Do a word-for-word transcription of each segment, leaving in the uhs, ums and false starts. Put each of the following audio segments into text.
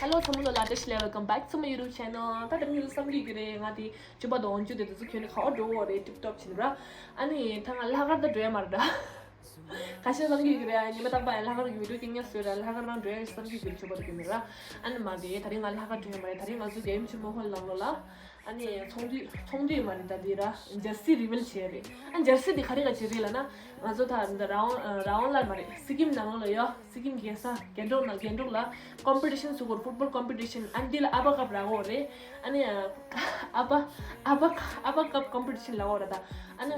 Hello ཚང་མ་ལ་བཀྲ་ཤིས་བདེ་ལེགས། Welcome back to my YouTube channel. ད་དེ་རིང་ངས་བསམ་གྱི་ཡོད་རེད། ང་དེ་ཆུ་བ་དང་འོན་ཆུ་དེ་དུས་ཚོད་ཁྱོན་ནས་ག་བ་འགྲོ་བ་རེད། ཊིབ་ཊོབ་བྱས་ནས་ར། ཨ་ནི་ད་ང་ལྷག་དཀར་ད་འགྲོ་ཡ་མ་རེད་ད། ཁ་ཤས་བསམ་གྱི་ཡོད་རེད། ཉི་མ་རྟག་པར་ལྷག་དཀར་གྱི་བི་ཌིའོ་སྐད་ངན་བཟོས་ར། ལྷག་དཀར་རང་འགྲོ་ཡ་བསམ་གྱི་ཡོད་རེད། ཆུ་བ་དུ་གྱོན་ནས་ར། ཨ་ནི་མ་རེད། ད་རིང་ང་ལྷག་དཀར་འགྲོ་ཡ་མ་རེད། ད་རིང་ང་ཚོ་རྒྱལ་ཡུམ་ཆེན་མོ་ཧོལ་ནང་ལོགས་ལ། ཨ་ནི་ཚོགས་འདུ་ཚོགས་འདུ་མ་རེད་ད། འདི་ར་ཇར་སི་རི་ཝིལ་བྱས་རེད། ཨ་ཇར་སི་འདི་ག་རེ་ག་བྱས་རེད་ལབ་ན། ང་ཚོ་ད་འདི་ར་ཝང་ར་ཝང་ལ་མ་རེད། སི་ཀིམ་ནང་ལོགས་ལ་ཡོད། སི་ཀིམ་རྒྱལ་ས་གྷན་ཊོག་ནང་གྷན་ཊོག་ལ་ཀོམ་པི་ཊི་ཤན་ཚུགས་ཀྱི་རེད། ཕུཊ་བོལ་ཀོམ་པི་ཊི་ཤན། ཨ་ནི་འདི་ལ་ཨ་བ་ཀབ་རག་གི་རེད། ཨ་ནི་ཨ་བ་ཨ་བ་ཨ་བ་ཀབ་ཀོམ་པི་ཊི་ཤན་ལབ་ཀྱི་རེད་ད། ཨ་ནི་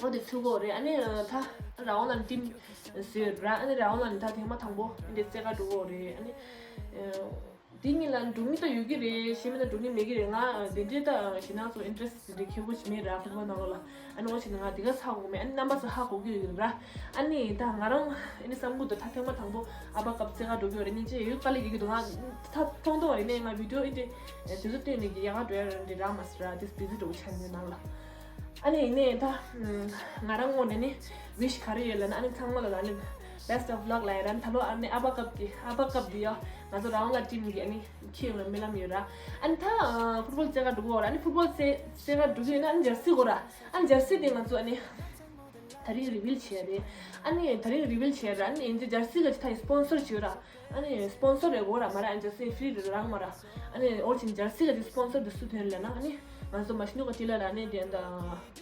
འོ་དེ་ཚུགས་ཀྱི་རེད། ཨ་ནི་ད་ར་ཝང་ལ་ཊིམ་བཟོས་ར། ཨ་ནི་ར་ཝང་ལ་ནི་ད་ཐེངས་མ་དང་པོ་འདི་རྩེད་གར་འགྲོ་གི་རེད། ཨ་ནི། དེ་གཉིས་ལ་འགྲོ་མི་ད་ཡོད་ཀྱི་རེད། གཞན་མི་ད་འགྲོ་མི་མེད་ཀྱི་རེད། ང་དེ་འདྲའི་ད་ཞེད་སྣང་ཚོ་ཨིན་ཊི་རེ་སི་ཊི་དེ་འདྲའི་ཁྱད་པར་ཞིག་མེད་ར། ཕུཊ་བོལ་ནང་ལོགས་ལ། ཨ་ནི་འོ་བྱས་ནས་ང་དེ་ག་ཧ་གོ་མེད། ཨ་ནི་རྣམ་པ་ཚོ་ཧ་གོ་གི་ཡོད་ཀྱི་རེད་ར། ཨ་ནི་ད་ང་རང་ཨ་ནི་བསམ་གྱི་འདུག་ད་ཐེངས་མ་དང་པོ་ཨ་བ་ཀབ་རྩེད་གར་འགྲོ་གི་ཡོད་རེད། སྙིང་རྗེ་ཡོད། དཀའ་ལས་རྒྱག་གི་འདུག་ང་ད་མཐོང་མཐོང་བ་རེད། ནས་ང་བི་ཌིའོ་ཨིན་ཏེ་དེ་ཚོ་སྟོན་ནས་ཀྱི་ཡག་ག་འགྲོ་ཡ་རེད་འདྲ་རག་མ་སོང་ར། དེ་བི་ཛི་འགྲོ་གི་ཆ་ནས་ནང་ལ། ཨ་ནི་ཡིན་ནའི་ད་ང་རང་ངོས་ནས་ནི་ཝིཤ་ག་རེ་ཡོད་ལབ་ན། ཨ་ནི་ཚང་མ་ལ་ཨ་ནི་best of luck ལབ་ཡ་ར། ཨ་ནི་ད་ལོ་ཨ་ནི་ཨ་བ་ཀབ་གི་ཨ་བ་ཀབ་འདི་ཡོད། ང་ཚོ་ར་ཝང་ལ་ཊིམ་གི་ཨ་ནི་ཁྱེད་ཡོང་ལ་སྨོན་ལམ་ཡོད་ར། ཨ་ནི་ད་ཕུཊ་བོལ་རྩེད་གར་འགྲོ་གི་ཡོད་ར། ཨ་ནི་ཕུཊ་བོལ་རྩེད་རྩེད་གར་འགྲོ་གི་ཡོད་ན་ཨ་ནི་ཇར་སི་དགོས་ར། ཨ་ནི་ཇར་སི་དེ་ང་ཚོ་ཨ་ནི་ད་རིང་རི་ཝིལ་བྱས་རེད། ཨ་ནི་ད་རིང་རི་ཝིལ་བྱས་ར། ཨ་ནི་ཡིན་ཙང་ཇར་སི་ག་ཅིག་ད་ཡི་སི་པོན་སར་བྱོས་ར། ཨ་ནི་སི་པོན་སར་རེད་གོ་ར་མ་ར། ཨ་ནི་ཇར་སི་ཕི་རི་རང་མ་ར། ཨ་ནི་འོ་ཆེན་ཇར་སི་ག་ཅིག་སི་པོན་སར་དེ་སུ་ཐོན་ལབ་ན། ཨ་ནི་ང་ཚོ་མ་ཤི་ནུ་ག་ཊི་ལ་ར། ཨ་ནི་དེ་འདྲ་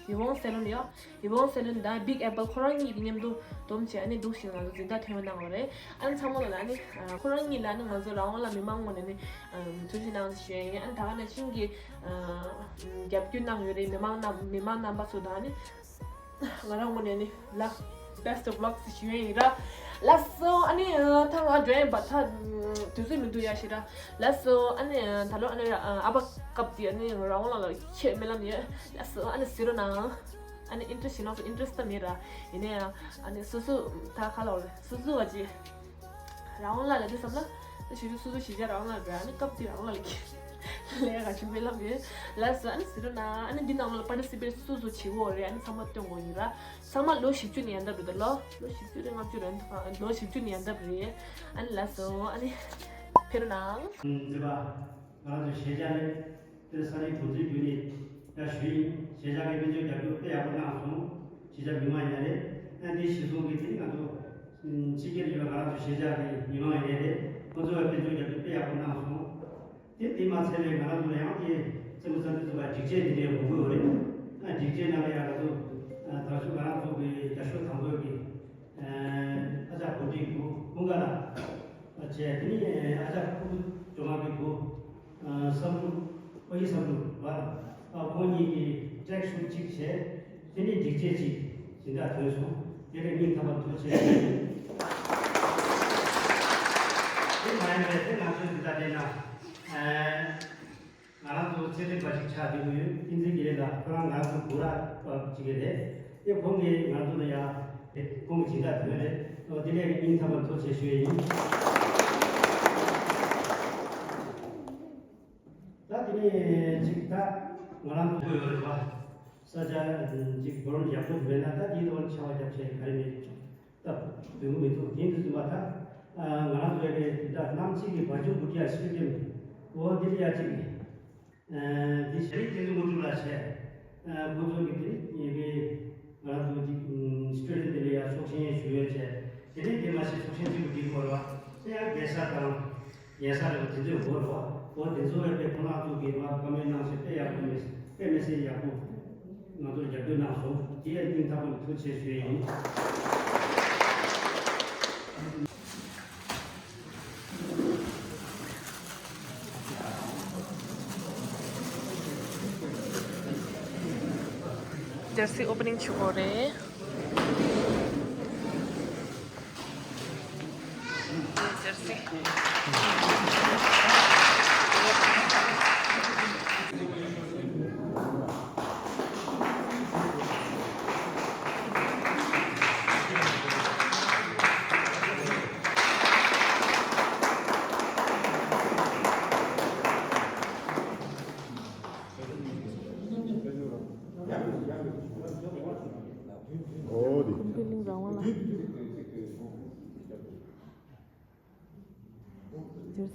ཡི་བོང་སེ་ལོན་ཡོད། ཡི་བོང་སེ་ལོན་དང་བིག་ཨེ་པལ་ཁོ་རང་གཉིས་ཀྱི་མཉམ་དུ་སྡོམ་བྱས་ཨ་ནི་འདུག་ཤིང་ང་ཚོ་འཛིན་གྲྭ་ཐོན་གནང་བ་རེད། ཨ་ནི་ཚང་མ་ལ་ཨ་ནི་ཁོ་རང་གཉིས་ལ་ཨ་ནི་ང་ཚོ་རང་དབང་ལ་མི་མང་ངོས་ནས་ནི་ཐུགས་རྗེ་གནང་ཞུ་ཡ་ཡིན། ཨ་ནི་ད་ག་ནང་བཞིན་གྱི་རྒྱབ་སྐྱོར་གནང་ཡོད་རེད། མི་མང་རྣམས་མི་མང་རྣམ་པ་ཚོ་དང་ཨ་ནི། ང་རང་ངོས་ནས་ནི་ལ་best of luck ཞུ་ཡ་ཡིན་ར། ལགས་སོ། ཨ་ནི་ད་ང་འགྲོ་ཡིན་པ། ད་དུས་ཚོད་མི་འདུག་ཡ་ཞེ་དྲག་ལགས་སོ། ཨ་ནི་ད་ལོ་ཨ་ནི་ཨ་བ་ཀབ་དེ་ཨ་ནི་རང་དབང་ལ་ཁྱེད་སྨོན་ལམ་ཡོད། ལགས་སོ། ཨ་ནི་གཟིགས་རོགས་གནང་། ཨ་ནི་ཨིན་ཊི་རེ་སི་ཊི་ཞིག་ནང་སུ་ཨིན་ཊི་རེ་སི་ཊི་ད་མེད་ར། ཡིན་ནའི་ཨ་ནི་སུ་སུ་ད་ཁ་ལོ་རེད། སུ་སུ་བ་ཅི་རང་དབང་ལ་ལ་དུས་བསམ་ལ། ད་ཞུ་རྒྱུ་སོ་སོ་གཞིས་ཆགས་རང་དབང་ལ་རེད། ཨ་ནི་སྐབས་དེ་རང་དབང་ལ་ལ་ཁྱེད་ལས་ཀ་ཞུ་སྨོན་ལམ་ཡོད། ལགས་སོ། ཨ་ནི་གཟིགས་རོགས་གནང་། ཨ་ནི་འདི་ནང་ལ་པར་ཊི་སི་པེཊ་སུ་སུ་བྱེད་དགོས་རེད། ཨ་ནི་ཚང་མ་སྟོན་དགོས་ཡིན་ར། ཚང་མ་ལོ་བཞི་བཅུ་ནས་ཡར་འདབ་རེད་ད། ལོ་ལོ་བཞི་བཅུ་རེད། ལྔ་བཅུ་རེད། ལོ་བཞི་བཅུ་ནས་ཡར་འདབ་རེད། ཨ་ནི་ལགས་སོ། ཨ་ནི་ཕེབས་རོགས་གནང་། མཛད་པ་ང་རང་ཚོ་གཞིས་ཆགས་ནས་དེ་ས་གནས་འགོ་འཛིན་བརྒྱུད་ནས་ཡར་ཞུས་ཡིན། གཞིས་ཆགས་ཀྱི་དཔལ་འབྱོར་རྒྱབ་སྐྱོར་དཔེ་ཡག་པོ་གནང་སོང་། གཞིས་ཆགས་མི་མང་ཡིན་ན་རེད། ཨ་འདི་གཞིས་གསུམ་གྱི་དེ་ནི་ང་ཚོ་ཕྱི་རྒྱལ་ཡོད་པའི་ང་རང་ཚོ་གཞིས་ཆགས་ཀྱི་མི་མང་ཡིན་ན་རེད། ཁོང་ཚོ་ལ་དཔལ་འབྱོར་རྒྱབ་སྐྱོར་དཔེ་ཡག་པོ་གནང་སོང་། དེ་དེ་མ་ཚད་པའི་ང་རང་ཚོ་ལ་ཡང་དེ་རྩེད་མོ་རྩེ་དུས་ཚོད་ལ་སྒྲིག་ཆས་དེ་འདྲའི་དགོས་ཀྱི་ཡོད་རེད། ཨ་སྒྲིག་ཆས་ནང་ལ་ཡང་ང་ཚོ་ཨ་དར་ཤོག་ང་རང་ཚོ་གི་རྒྱ་ཤོག་དང་པོའི་གི་ཨ་ཨ་ཅག་གོ་སྒྲིག་གོ་ཀུན་དགའ་ལགས་བྱས། དེ་ནས་ཨ་ཅག་ཕུར་བུ་ཇོ་མ་གི་བུ་ཨ་བསམ་གྲུབ། ཨོ་ཡེ་བསམ་གྲུབ་ལགས། ཨ་ཁོང་གཉིས་ཀྱི་ཀྲེག་ཤུཊ་གཅིག་བྱས། དེ་ནས་སྒྲིག་ཆས་གཅིག་སྦྱིན་བདག་ཐོན་སོང་། དེ་ལས་སྙིང་ཐག་པ་ཐུགས་རྗེ་ཆེ་ཞུ་ཡ་ཡིན། དེ་མ་ཡིན་པའི་དེ་ང་ཚོའི་འདི་ལྟ་བལྟས་ན། ཨ་ང་རང་ཚོ་ཚེ་རིང་པ་ཞིག་ཆགས་བསྡད་ཀྱི་ཡོད། བསྟན་འཛིན་དགེ་ལེགས་ལགས། ཁོ་རང་ང་རང་ཚོ་བུ་ར་པ་གཅིག་གི་རེད། དེ་ཁོང་གིས་ང་ཚོ་ལ་ཡ་ཁོང་གི་སྦྱིན་བདག་ཐོན་རེད། ཨོ་དེ་ལས་སྙིང་ཐག་པ་ཐུགས་རྗེ་ཆེ་ཞུ་ཡ་ཡིན། ད་དེ་ནས་ཅིག་ད་ང་རང་ཚོ་ཡོད་རེད་པ། ས་ཆ་ཅིག་བོར་ཡག་པོ་མེད་ན་ད་དེའི་ཐོག་ཆར་པ་བརྒྱབ་བྱས་ག་རེ་མེད། ད་འདོད་མི་འདུག་དེ་འདྲ་སོང་བ་ད། ང་རང་ཚོ་ཡ་གི་ད་གནམ་གཤིས་ཀྱི་བ་ཕྱུགས་འབུ་ཏི་ཡ་ཤི་ཀེམ། འོ་འདི་ལ་ཡ་གཅིག་འདི་ཞེ་རིག་དེ་ཚོ་ངོ་སྤྲོད་ལ་བྱས། ཁོང་ཚོ་གི་དེ་ཡ་གི་ང་རང་ཚོ་གཅིག་སི་ཊུ་ཌེན་ཊི་དེ་ལ་ཡ་ཚོགས་ཆེན་ཞུ་ཡོད་བྱས། དེ་ནས་དེ་མ་ཤེས་ཚོགས་ཆེན་གཅིག་པུ་འདི་སྐོར་བ་དེ་ཡང་རྒྱལ་ས་དང་། ཉལ་ས་རེད་པ། དེ་ཚོའི་འོག་རེད་པ། འོ་དེ་ཚོ་རེད་པས། ཁོང་རྣམ་ཚོ་གིས་ང་བཀའ་མོལ་གནང་བྱས་དཔེ་ཡག་པོ་མེད་དཔེ་མི་སྲིད་ཡག་པོ་ང་ཚོར་རྒྱབ་སྐྱོར་གནང་སོང་། དེ་ཡང་སྙིང་ཐག་པ་ནས་ཐུགས་རྗེ་ཆེ་ཞུ་ཡ་ཡིན། ཇར་སི་ཨོ་པ་ནིང་བྱེད་དགོས་རེད།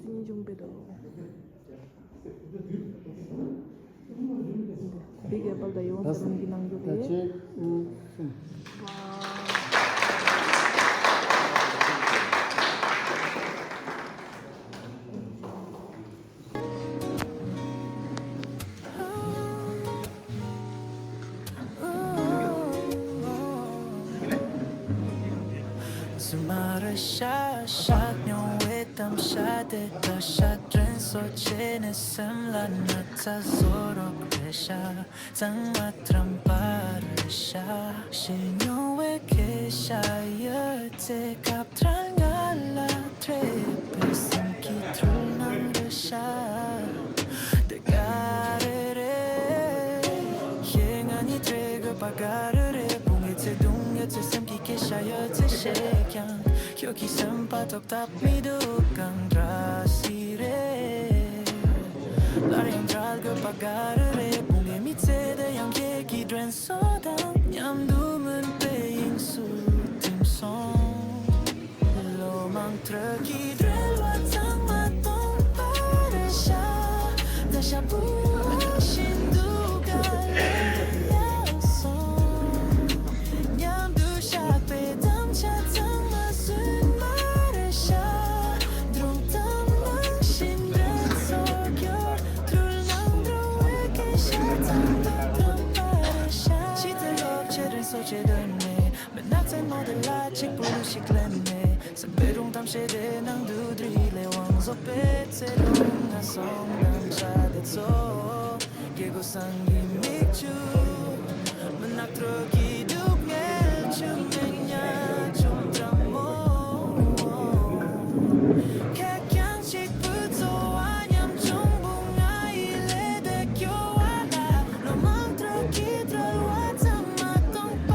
སྲིད་བྱུང་བའི་དོ། བི་གེ་པལ་དང་ཡོང་ས་རུང་གི་ནང་རྒྱུ་དེ། ད་ཆེ་གསུམ། སུ་མ་རེད་ཤག་ཤག་མྱོང་བའི་གཏམ་བཤད་དེ་ད་ཤག་དྲན་གསོ་བྱས་ནས་སེམས་ལ་ན་ཚ་བཟོ་རོགས་རེད་ཤག་གཙང་མ་ཁྲམ་པ་རེད་ཤག་ཤེས་མྱོང་བའི་སྐད་ཆ་ཡོད་ཚད་སྐབས་ཐར་ང་ལ་ཐེབས་པའི་སེམས་ཀྱི་འཁྲུལ་སྣང་རེད་ཤག་དེ་ག་རེ་རེད། ཁྱེད་ང་གཉིས་འབྲེལ་དགོས་པ་ག་རེ་རེད། བུ་ངའི་ཚེ་དུང་ཡོད་ཚེ་སེམས་ཀྱི་སྐད་ཆ་ཡོད་ཚེ་བཤད་ཀྱང་ཁྱོད་ཀྱི་སེམས་པ་ཐོབ་ཐབས་མི་འདུག་གང་འདྲ་སི་རེད། སླར་ཡང་འབྲལ་དགོས་པ་ག་རེ་རེད། བུ་ངའི་མི་ཚེ་དེ་ཡང་ཁྱེད་ཀྱི་དྲན་གསོ་དང་མཉམ་དུ་མུན་པའི་དབྱིངས་སུ་ཐིམ་སོང་། ལོ་མང་ཐོག་གི་འབྲེལ་བ་གཙང་མ་སྟོང་པ་རེད་ཤག་ད་ཤ་བུ་བཞིན་དུ་ག་ལེ་ཡག་སོང་། མཉམ་དུ་བཞག་པའི་དམ་བཅའ་གཙང་མ་སུན་པ་རེད་ཤག་སྒྲུང་གཏམ་ནང་བཞིན་དྲན་གསོ་སྐྱོར། འཁྲུལ་སྣང་འགྲོ་བའི་སྐད་ཆ་གཙང་མ་ཐོན་པ་རེད་ཤག་ཕྱི་དེ་ལོག་ཆེད་དྲན་གསོ་བྱེད་དོན་མེད། མི་ནག་རྩེད་མོ་དེ་ལ་གཅིག་པུ་ཞིག་ལེན་ནས། སེམས་པའི་སྒྲུང་གཏམ་བཤད་དེ་ནང་དུ་བསྒྲིལ་ལས་དབང་བཟོ་པའི་ཚེ་རུང་ང་སོང་དམ་བཅའ་དེ་ཚོ། རྒྱལ་སྒོ་སངས་ཀྱི་མིག་ཆུ། མི་ནག་དྲོད་ཀྱི་སྡུག་བསྔལ་ཆུ་མིག་ཉ་ཆུང་དྲང་མོ། ཁེར་རྐྱང་གཅིག་པུ་འཚོ་བ་ཉམ་ཆུང་བུ་ང་ཡི་ལས་དེ་སྐྱོ་བ་ལ། ལོ་མང་དྲོད་ཀྱི་བྲེལ་བ་ཚང་མ་སྟོང་པ་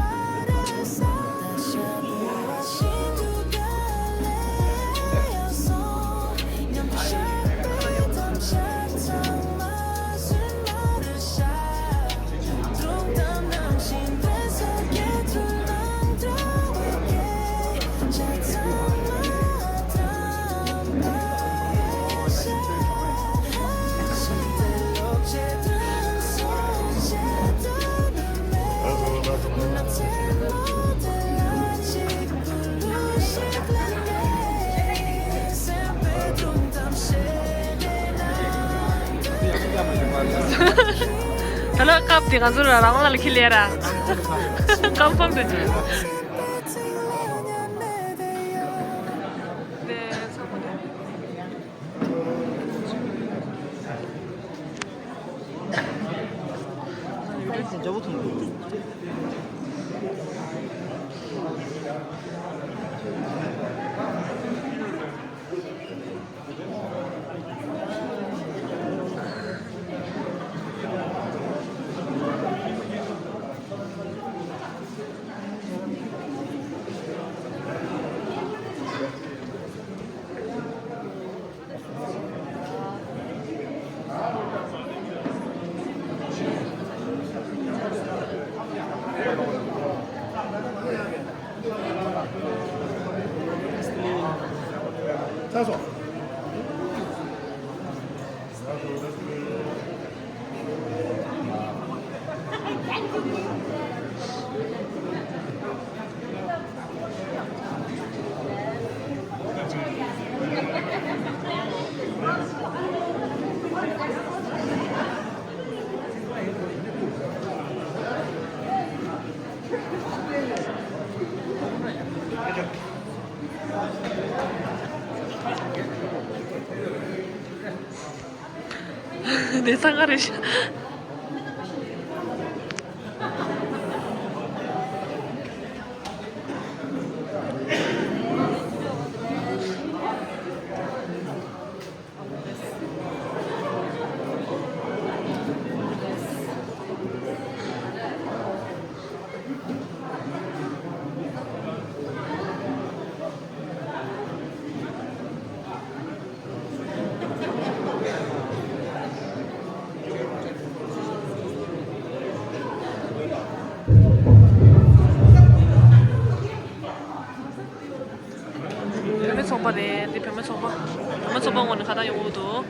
རེད་ཤག་ད་ཤ་བུ་བ་བཞིན་དུ་ག་ལེ་ཡག་སོང་། མཉམ་དུ་བཞག་པའི་དམ་བཅའ་གཙང་མ་སུན་མ་རེད་ཤག་སྒྲུང་གཏམ་ནང་བཞིན་དྲན་གསོ་སྐྱེ་ཐུབ་ན་འདྲ་བའི་སྐད་ཆ་ཚང་མ་ཐམ་པ་རེད་ཤག་ད་ལོ་སྐབས་དེ་ང་ཚོ་རང་དབང་ལ་ཁྱི་ལས་ར། ཀམ་ཀམ་དུ། དེ་ས་ག་རེད་ཤག་འདུག་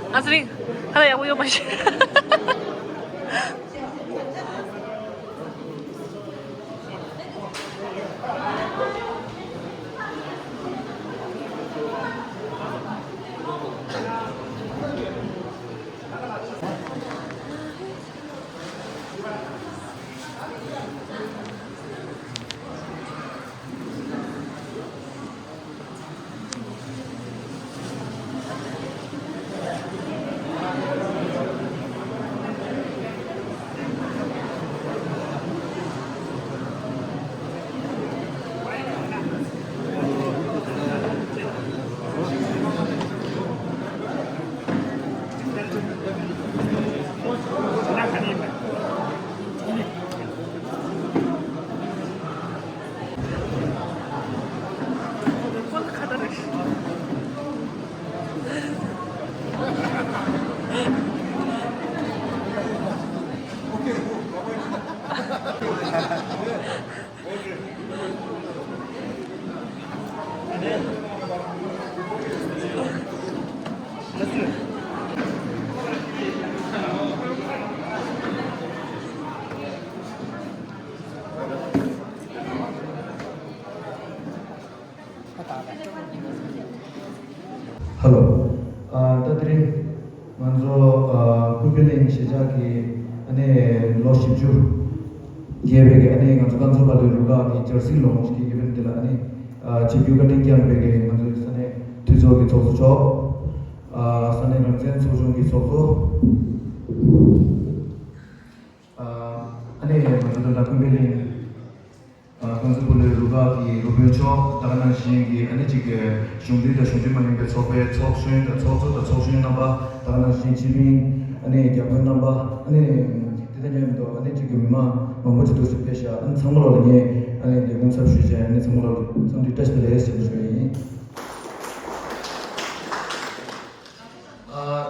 ང་ཚོ་རིང་ཧ་ལས་ཡག་པོ་ཡོད་མ་ཤེས། ཧེ་ལོ། ཨ། ད་དེ་རིང་ང་ཚོ་ཨ་ཀུན་དགའ་གླིང་གཞིས་ཆགས་ཀྱི་ཨ་ནི་ལོ་བཞི་བཅུ་བརྒལ་བའི་གི་ཨ་ནི་ང་ཚོ་རྐང་འཛིན་སྤོ་ལོའི་རུ་ཁག་གི་ཇར་སི་ལོན་ཅིག་གི་ཨི་ཝེན་ཊི་འདི་ལ་ཨ་ནི་ཨ་ཆིབས་བསྒྱུར་བཀའ་དྲིན་བསྐྱངས་པའི་གི་ང་ཚོའི་ས་གནས་འཐུས་ཚོགས་ཀྱི་ཚོགས་གཙོ་མཆོག་ཨ་ས་གནས་རང་བཙན་ཚོགས་ཆུང་གི་ཚོགས་གཙོ། ཨ་ཨ་ནི་ང་ཚོ་ད་ལྟ་ཀུན་དགའ་གླིང་། ཨ་རྐང་འཛིན་སྤོ་ལོའི་རུ་ཁག་གི་རུ་དཔོན་མཆོག་ད་ག་ནང་བཞིན་གྱི་ཨ་ནི་གཅིག་གི་གཞུང་འབྲེལ་དང་གཞུང་འབྲེལ་མ་ཡིན་པའི་ཚོགས་པའི་ཚོགས་གཞོན་དང་ཚོགས་གཙོ་དང་ཚོགས་གཞོན་རྣམ་པ། ད་ག་ནང་བཞིན་སྤྱི་མི་ཨ་ནི་བརྒྱ་དཔོན་རྣམ་པ། ཨ་ནི་དེ་དང་མཉམ་དུ་ཨ་ནི་གཅིག་གི་མི་མང་མང་པོ་ཅིག་འདུག་སེ་ཕེབས་ཤག་ཨ་ནི་ཚང་མ་ལོག་ལ་ངས་ཨ་ནི་ལས་ཁུངས་ཚབ་ཞུས་བྱས་ཨ་ནི་ཚང་མ་ལོག་ལ་འཚམས་འདྲི་བཀྲ་ཤིས་བདེ་ལེགས་ཞེས་པ་ཞུ་ཡ་ཡིན། ཨ།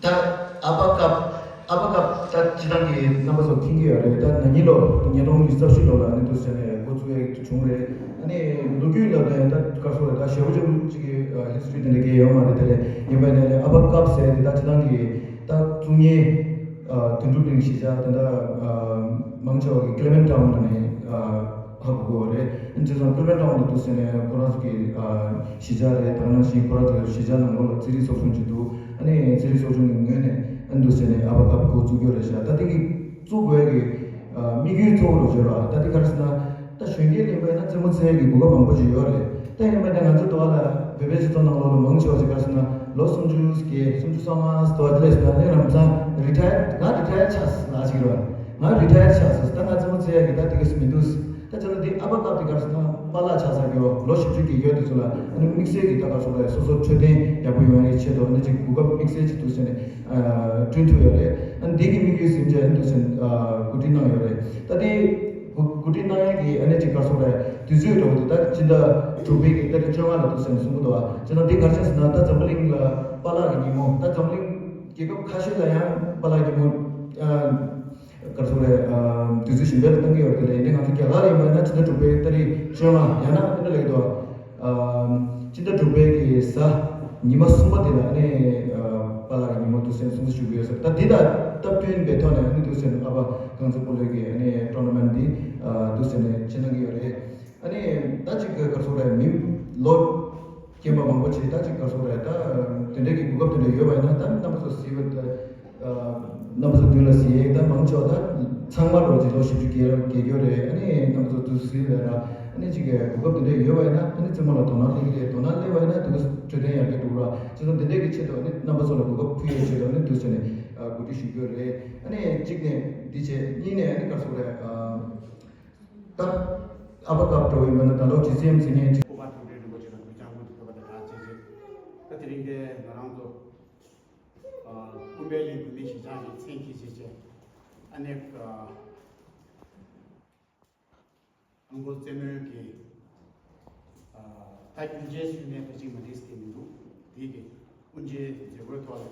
ད་ཨ་པ་ཀབ། ཨ་པ་ཀབ་ད་སྤྱིར་བཏང་གི་རྣམ་པ་ཚོ་མཁྱེན་གྱི་ཡོད་རེད། ད་ན་ནིང་ལོ་ཉིས་སྟོང་ཉི་ཤུ་རྩ་བཞི་ལོ་ལ་ཨ་ནི་འདུག་ཟེར་ནས་འགོ་བཙུགས་ཡས་བྱུང་རེད། ཨ་ནི་ལོ་རྒྱུས་ལབ་དུས་ད་ག་སོ་རེད། ད་ཞེ་པོ་ཅིག་གི་ཧི་སི་ཊོ་རི་དེ་འདྲ་གས་ཡོད་མ་རེད། དེ་རེད། ཡིན་པ་ནས་ཨ་པ་ཀབ་ཟེར་དེ་ད་སྤྱིར་བཏང་གི་ད་བཙུགས་མཁན་དོན་གྲུབ་གླིང་གཞིས་ཆགས་ད་ད་མང་ཆེ་བ་གི་ཀི་ལེ་མེན་ཊའུན་ནས། ཧ་གོ་གོ་རེད། ཨ་ནི་ཅི་ཙམ་ཀི་ལེ་མེན་ཊའུན་ལ་འདུག་ཟེར་ནས་ཁོ་རང་ཚོ་གི་ཨ་གཞིས་ཆགས་རེད། ད་ག་ནང་བཞིན་ཁོ་རང་ཚོ་གཞིས་ཆགས་ནང་ལོགས་ལ་རྩེད་རིགས་ཚོགས་ཆུང་ཅིག་འདུག་ཨ་ནི་རྩེད་རིགས་ཚོགས་ཆུང་གི་ངོས་ནས་ཨ་ནི་འདུག་ཟེར་ནས་ཨ་པ་ཀབ་འགོ་བཙུགས་རྒྱུ་རེད་ཤག་ད་དེ་གི་བཙུགས་དགོས་ཀྱི་ཨ་དམིགས་ཡུལ་གཙོ་བོ་རུ་བརྗོད་པ་ད་དེ་ག་རེ་ཟེར་ན། ད་གཞོན་སྐྱེས་ལ་ཡིན་པ་ཡིན་ན་རྩེད་མོ་རྩེ་ཡས་ཀྱི་གོ་སྐབས་མང་པོ་ཅིག་ཡོད་རེད། ད་ཡིན་པ་ཡིན་ན་ང་ཚོ་དོ་བ་ལ་བོད་པའི་སྤྱི་ཚོགས་ནང་ལོགས་ལ་མང་ཆེ་བ་ཅིག་ག་རེ་ཟེར་ན་ལོ་སུམ་ཅུ་བརྒལ་སུམ་ཅུ་སོ་ལྔ་དོ་བ་དེ་ལས་ཟེར་ན་ཨ་ནི་རང་ཚང་རི་ཊ་ཡར་ང་རི་ཊ་ཡར་ཆགས་ཟེར་ལ་ཅིག་རེད། ང་རི་ཊ་ཡར་ཆགས་ཟེར་ད་ང་རྩེད་མོ་རྩེ་ཡས་ཀྱི་ད་དེ་ག་སེ་མི་འདུག་ད་ཅི་ན་འདི་ཨ་པ་ཀབ་དེ་ག་རེ་ཟེར་ན་པཱ་ལགས་ཆགས་ས་གི་ལོ་བཞི་བཅུ་གི་ཡོད་དེ་ཚོ་ལ་ཨ་ནི་དམིགས་བསལ་གྱི་ད་ག་སོ་རེད། སོ་སོ་འཕྲོད་བསྟེན་ཡག་པོ་ཡོང་ཡས་ཆེད་དུ་ཨ་ནི་ཅིག་གོ་སྐབས་དམིགས་བསལ་ཅིག་འདུག་ཟེར་ནས་བསྐྲུན་ཐུབ་ཡོད་རེད། ཨ་ནི་འདི་གི་དམིགས་ཡུལ་ཟིན་བྱས་ཨ་ནི་འདུག་ཟེར་ནས་གོ་སྒྲིག་གནང་ཡོད་རེད། ད་དེ་གོ་སྒྲིག་གནང་ཡས་ཀྱི་ཨ་ནི་ཅིག་ག་རེ་ཟེར་རེད། དུས་ཚོད་འདྲ་བོ་དེ་ད་སྤྱི་ཟླ་དྲུག་པའི་གི་ཏ་རིག་བཅོ་ལྔ་ལ་འདུག་ཟེར་ནས་གསུང་གི་འདུག་བ། བྱས་ན་འདི་ག་རེ་བྱས་ཟེར་ན་ད་འཛམ་བུ་གླིང་ལ་པཱ་ལགས་ཀྱི་ཉིན་མོ། ད་འཛམ་བུ་གླིང་རྒྱལ་ཁབ་ཁ་ཤས་ལ་ཡང་པཱ་ལགས་ཉིན་མོ་ཨ་ག་རེ་ཟེར་རེད། ཨ་དུས་ཚོད་གཞན་པ་ལ་གཏོང་གི་ཡོད་རེད། དེ་ལས་ཡིན་ནའི་ང་ཚོ་རྒྱ་གར་ལ་ཡིན་པ་ཡིན་ན་སྤྱི་ཟླ་དྲུག་པའི་ཏ་རིག་བཅོ་ལྔ་ཡང་ན་ཨ་འདྲ་ལབ་ཀྱི་འདུག་བ། ཨ་སྤྱི་ཟླ་དྲུག་པའི་གི་གཟའ་ཉི་མ་གསུམ་པ་དེ་ལ་ཨ་ནི་ཨ་པཱ་ལགས་ཀྱི་ཉིན་མོ་འདུག་ཟེར་ནས་གསུང་བཤད་ཞུ་གི་ཡོད་ཟེར། ད་འདི་དང་སྟབས་བསྟུན་པའི་ཐོག་ནས་ཨ་ནི་འདུག་ཟེར་ནས་ཨ་པ་རྐང་རྩེད་སྤོ་ལོའི་གི་ཨ་ནི་ཊོར་ན་མེན་ཊི་འདི་ཨ་འདུག་ཟེར་ནས་བྱེད་གནང་གི་ཡོད་རེད། ཨ་ནི་ད་ཅིག་གི་ག་རེ་ཟེར་རེད། མི་ལོ་རྒན་པ་མང་པོ་ཅིག་ད་ཅིག་ག་རེ་ཟེར་རེད། ད་དེ་འདྲའི་གི་གོ་སྐབས་དེ་འདྲ་ཡོད་པ་ཡིན་ན་ད་རྣམ་པ་ཚོ་གཟིགས་པ་ད་རྣམ་པ་ཚོ་མདུན་ལ་གཟིགས་ཡས་ད་མང་ཆེ་བ་ད་ཚང་མ་འགྲོ་ཅིག་ལོ་བཞི་བཅུ་བརྒལ་བརྒལ་རྒྱུ་རེད། ཨ་ནི་རྣམ་པ་ཚོ་འདུག་གཟིགས་ལ་ར་ཨ་ནི་ཅིག་གི་གོ་སྐབས་དེ་འདྲ་ཡོད་པ་ཡིན་ན་ཨ་ནི་རྩེད་མོ་ལ་དོ་སྣང་སླེབས་ཀྱི་རེད། དོ་སྣང་སླེབས་པ་ཡིན་ན་དུ་འཕྲོད་བསྟེན་ཡར་རྒྱས་འགྲོ་གི་ར། བྱས་ཙང་དེ་འདྲའི་གི་ཆེད་དུ་ཨ་ནི་རྣམ་པ་ཚོ་ལ་གོ་སྐབས་ཕུལ་ཡས་ཆེད་དུ་ཨ་ནི་འདུག་ཟེར་ནས་གོ་སྒྲིག་ཞུ་རྒྱུ་རེད། ཨ་ནི་གཅིག་ནས་འདི་བྱས། གཉིས་ནས་ཨ་ནི་ག་རེ་ཟེར་རེད། ད་ཨ་པ་ཀབ་འདྲ་བོ་ཡིན་པ་ན་ད་ལོ་ཇི་སི་ཨེམ་ཟེར་མཁན་ཅིག་སྐུ་པར་ཐུགས་རྗེ་རིན་པོ་ཆེ་དང་གུས་ཕྱག་མུ་མཐུད་ཕུལ་བ་དང་སྦྲགས་བྱས་རྗེས། ད་དེ་རིང་འདིར་ང་རང་ཚོ་ཀུན་དགའ་གླིང་བོད་མིའི་གཞིས་ཆགས་ཀྱི་མཚན་གྱིས་བྱས་རྗེས་ཨ་ནི་ ཀྲུང་གོ་རྩེད་མོའི་གི་ཨ་ད་དབུ་འབྱེད་ཞུས་ནས་ཕལ་ཆེར་མ་འགྲིག་ཟེར་གྱི་མི་འདུག་དེའི་གི་དབུ་འབྱེད་མཛད་སྒོའི་ཐོག་ལ་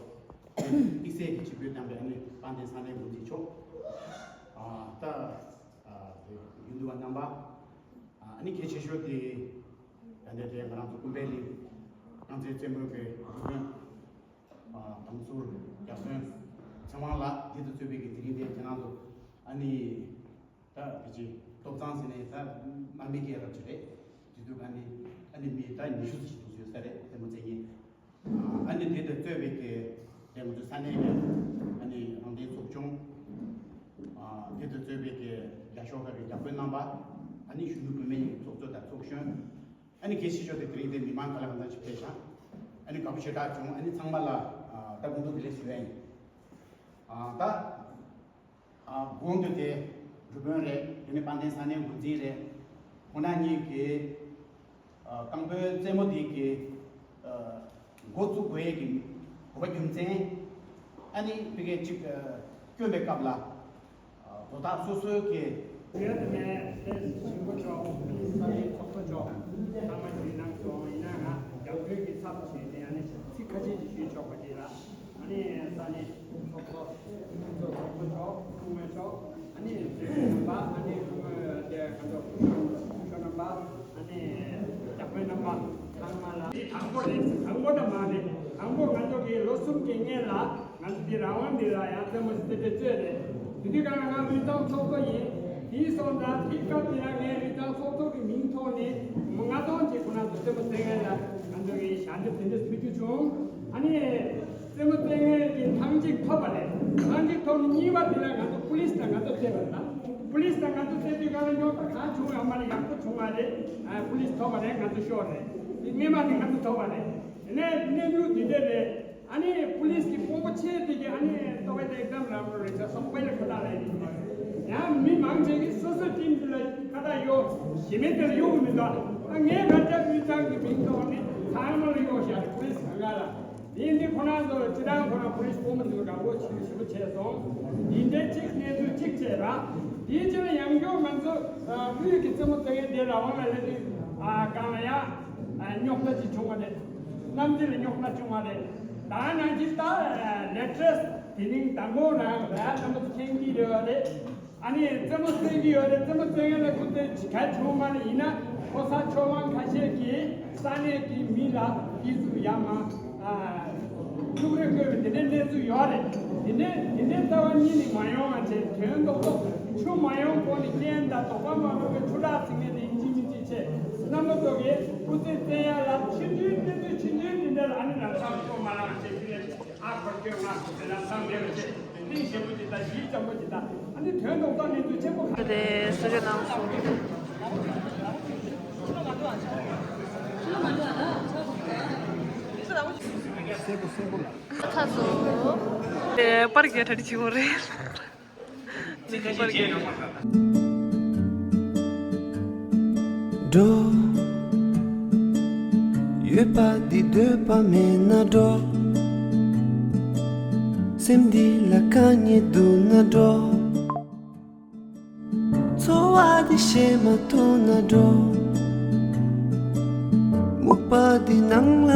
དམིགས་བསལ་གྱི་ཆིབས་བསྒྱུར་བཏང་པའི་ཨ་ནི་དཔལ་ལྡན་ས་གནས་འགོ་འཛིན་མཆོག་ཨ་ད་ཨ་དེ་དགེ་འདུན་པ་རྣམ་པ། ཨ་ནི་གལ་ཆེ་ཤོས་དེ་ད་ལྟའི་དེ་ང་རང་ཚོ་ཀུན་ཕན་གླིང་རྐང་རྩེད་རྩེད་མོའི་གི་དབུ་དཔོན། ཨ་དམ་ཚུལ་རྒྱ་དཔོན་ཚེ་དབང་ལགས། འདི་དང་གཙོས་པའི་གི་དེ་རིང་འདིར་ཁྱེད་རང་ཚོ་ཨ་ནི་ད་དེ་ཅི་ཐོབ་ཐང་ཟེར་ནས་ད་དམག་མི་སྐད་རབ་ཅིག་རེད། དེ་དུས་ཨ་ནི་ཨ་ནི་མི་ད་ཉི་ཤུ་ཙམ་ཞིག་འདུག་ཡོད་ས་རེད། རྩེད་མོ་རྩེ་མཁན། ཨ་ནི་དེ་དང་གཙོས་པའི་གི་དེ་ང་ཚོ་ས་གནས་ཀྱི་ཨ་ནི་རང་བདེན་ཚོགས་ཆུང་། ཨ་དེ་དང་གཙོས་པའི་གི་རྒྱ་ཤོག་ཁག་གི་རྒྱ་དཔོན་རྣམ་པ། ཨ་ནི་གཞོན་ནུ་བུད་མེད་ཡིན་ཚོགས་གཙོ་དང་ཚོགས་གཞོན། ཨ་ནི་གལ་ཆེ་ཤོས་དེ་དེ་རིང་དེ་མི་མང་ག་ལ་གང་འཚམ་ཞིག་ཕེབས་ཤག་ཨ་ནི་དགའ་པོ་ཞེ་དྲག་བྱུང་། ཨ་ནི་ཚང་མ་ལ་ཨ་ད་དགོངས་དག་བདེ་ལེགས་ཞུ་ཡ་ཡིན། ཨ་ད་ཨ་གོང་དུ་དེ་འབྲུ་དཔོན་རེད། དེ་ནས་དཔལ་ལྡན་ས་གནས་འགོ་འཛིན་རེད། ཁོང་རྣམ་གཉིས་ཀྱིས་ཨ་རྐང་པའི་རྩེད་མོ་འདི་གི་ཨ་འགོ་བཙུགས་དགོས་ཡས་ཀྱི་དགོས་པ་རྒྱུ་མཚན། ཨ་ནི་ཕ་གིར་ཅིག་ཨ་སྐྱོན་པའི་སྐབས་ལ། དོ་བདག་སོ་སོའི་གི། ཡོད་མེད་ལས་ཞིང་པ་མཆོག་ས་གནས་ཚོགས་གཙོ་མཆོག་ཚང་མ་ཞུས་གནང་སོང་། ཡིན་ན་ང་རྒྱབ་སྐྱོར་གྱི་ཚབ་བྱས་ཏེ་ཨ་ནི་ཚིག་ཁ་ཤས་ཅིག་ཞུས་ཆོག་པ་ཅིག་ལ། ཨ་ནི་ས་གནས་ཚོགས་གཙོ་ཚོགས་གཙོ་མཆོག་སྐུ་ངོ་མཆོག་ཨ་ནི་ཚོགས་གཙོ་རྣམ་པ། ཨ་ནི་སྐུ་ངོ་དེ་ག་ཚོད་སྐུ་ཞབས་སྐུ་ཞབས་རྣམ་པ། ཨ་ནི་རྒྱབ་སྐྱོར་རྣམ་པ་ཚང་མ་ལ། འདི་དང་པོ་རེད། དང་པོ་ད་མ་རེད། དང་པོ་ང་ཚོ་གི་ལོ་གསུམ་གྱི་སྔོན་ལ་ང་ཚོ་འདི་རང་དབང་འདི་ལ་ཡང་རྩེད་མོ་རྩེ་དེ་རྩེད་རེད། དེ་དུས་གང་ལ་ང་དབུས་གཙང་ཚོགས་གཙོ་ཡིན། དེའི་སོང་ཙང་དེའི་སྐབས་དེ་ལ་ངས་དབུས་གཙང་ཚོགས་གཙོ་གི་མིང་ཐོག་ནས་མི་ལྔ་སྟོང་ཅིག་ཁོ་ན་ཚོ་རྩེད་མོ་རྩེ་མཁན་ལ་ང་ཚོ་གི་ཞལ་འདེབས་དེ་འདྲ་ཕུལ་རྒྱུ་བྱུང་། ཨ་ནི། རྩེད་མོ་རྩེ་མཁན་གྱི་ཐང་ཅིག་ཐོབ་པ་རེད། ཐང་ཅིག་ཐོབ་ནས་གཉིས་པ་དེ་ལ་ང་ཚོ་པུ་ལིས་དང་ང་ཚོ་རྩེས་པ་རེད། པུ་ལིས་དང་ང་ཚོ་རྩེས་དུས་གང་ལ་རྙོག་དྲ་གང་བྱུང་ཡང་མ་རེད། ཡག་པོ་བྱུང་བ་རེད། ཨ་པུ་ལིས་ཐོབ་པ་རེད། ང་ཚོ་ཤོར་རེད། དེ་སྔོན་མ་དེ་ང་ཚོ་ཐོབ་པ་རེད། དེ་ནས་གནས་ཚུལ་དེ་འདྲ་རེད། ཨ་ནི་པུ་ལིས་ཀྱི་དཔོན་པོ་ཆེ་དེ་གི་ཨ་ནི་ཏོ་བའི་དེ་ཨེག་ཛམ་རག་རོགས་རེད་ཟེར་སོང་། དཔེ་ལ་ཁ་བཏགས་ལ་ཡིན་པ་རེད། ཡང་མི་མང་ཆེ་གིས་སོ་སོའི་ཊིམ་དེ་ལ་ཁ་བཏགས་གཡོག་གཞན་མི་དེ་ལ་གཡོག་གི་མི་འདུག་ཨ་ངས་ང་ཚོ་དབུས་གཙང་གི་མིང་ཐོག་ནས་ཐང་མ་ལ་གཡོག་བཞག་རེད། པུ་ལིས་གང་ག་ལ། འདི་འདི་ཁོ་རང་ཚོ་སྤྱི་བཏང་ཁོ་རང་པུ་ལིས་དཔོན་པོ་ཚོས་དགའ་པོ་བྱེད་ཞེ་པོ་བྱས་སོང་། འདི་འདྲའི་གཅིག་གནས་ཚུལ་གཅིག་བྱས་ར། དེའི་རྗེས་ལ་ཡང་བསྐྱར་ང་ཚོ་ཨ་དབུས་ཀྱི་རྩེད་མོ་རྩེ་མཁན་དེ་རང་དབང་ལ་སླེབས་དུས་ཨ་སྒང་ལ་ཡ་ཨ་རྙོག་དྲ་ཅིག་བྱུང་བ་རེད། གནམ་འདི་ལ་རྙོག་དྲ་བྱུང་བ་རེད། ད་ནང་བཞིན་ད་ལེ་ཊེ་སི་དེ་རིང་དང་པོ་རང་ར་རྣམ་པ་ཚོ་མཁྱེན་གྱི་ཡོད་རེད། ཨ་ནི་རྩེད་མོ་རྩེ་གི་ཡོད་རེད། རྩེད་མོ་རྩེ་མཁན་ལ་ཁུ་ཚོས་ག་བྱུང་མ་ནི་ཡིན་ན་ཕོ་གསར་ཕྱོགས་མང་ཁ་ཤས་ཀྱིས་ས་གནས་ཀྱི་མི་ལ་ཡིད་སུ་ཡ་མ་ཨ་ཐུག་རེ་བཀོད་པའི་དེ་འདྲའི་གནས་ཚུལ་ཡོད་རེད། དེ་འདྲའི་དེ་འདྲའི་རྩ་བ་ཉིད་ནས་མ་ཡོང་བ་བྱས། དོན་རྡོག་རྡོག་ཆུ་མ་ཡོང་གོང་ནས་རྐྱེན་དང་དོགས་པ་མ་འོངས་པའི་ཆུ་རགས་ཟིན་མཁན་དེ་ཡིན་གཅིག་མིན་གཅིག་བྱས། རྣམ་པ་ཚོ་གིས་སྐུ་ཚེ་བཙན་ཡ་ལ་ཕྱི་དྲོའི་གནས་ཚུལ་ཕྱི་དྲོའི་དེ་འདྲ་ལ་ཨ་ནི་ལ་ཚང་ཐོག་མ་ལངས་བྱས། དེ་ནས་ཨ་ཁོ་ཁྱོད་ང་ཁོ་དེ་ལ་ཚང་མེད་པ་བྱས། གླིང་ཞེ་པོ་ཅིག་དང་གཞིས་ལྕམ་པོ་ཅིག་དང་ཨ་ནི་དོན་རྡོག་རྡོག་གནས་ཚུལ་ཆེན་པོ་ག་རེ་གསུང་རྒྱུ་གནང་སོང་། གསལ་པོ་གསལ་པོ་ལ། ཚ་སོ། དེ་པར་རྒྱག་གྲ་སྒྲིག་བྱེད་དགོས་རེད། ཚིག་ཁ་ཤས་བརྗེད་ཡོང་བ། འགྲོ། ཡོད་པ་འདི་འདོད་པ་མེད་ན་འགྲོ། སེམས་འདི་ལ་དཀའ་ངལ་འདུག་ན་འགྲོ། འཚོ་བ་འདི་བཤད་མ་ཐུབ་ན་འགྲོ། སྨུག་པ་འདི་ནང་ལ།